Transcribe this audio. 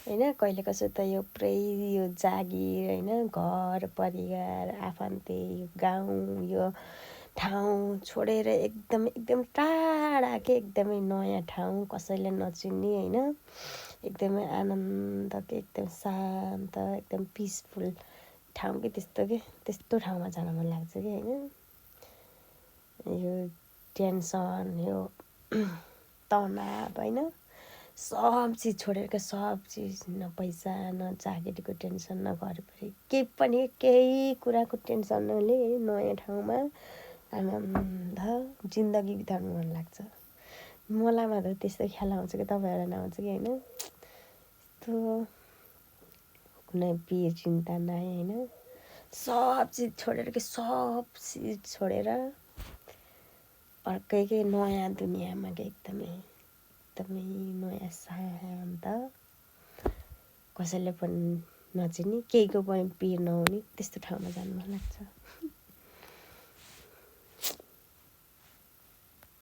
होइन कहिले कसो त यो पुरै यो जागिर होइन घर परिवार आफन्ते गाउँ यो ठाउँ छोडेर एकदम टाढा के एकदमै नयाँ ठाउँ कसैले नचिन्ने होइन एकदमै आनन्द के एकदम शान्त एकदम पिसफुल ठाउँ कि त्यस्तो ठाउँमा जान मन लाग्छ कि होइन यो टेन्सन यो तनाव होइन सब चिज छोडेर क्या सब चिज न पैसा न जागिरको टेन्सन न घरपरि केही कुराको टेन्सन नले नयाँ ठाउँमा आनन्द जिन्दगी बिताउनु मन लाग्छ मलाई मात्र त्यस्तो ख्याल आउँछ कि तपाईँहरूलाई नआउँछ कि होइन यस्तो कुनै पिर चिन्ता नै होइन सब चिज छोडेर कि सब चिज छोडेर अर्कै के नयाँ दुनियाँमा के एकदमै नयाँ शान्त कसैले पनि नचिन्ने केहीको पनि पिर नहुने त्यस्तो ठाउँमा जानु मन लाग्छ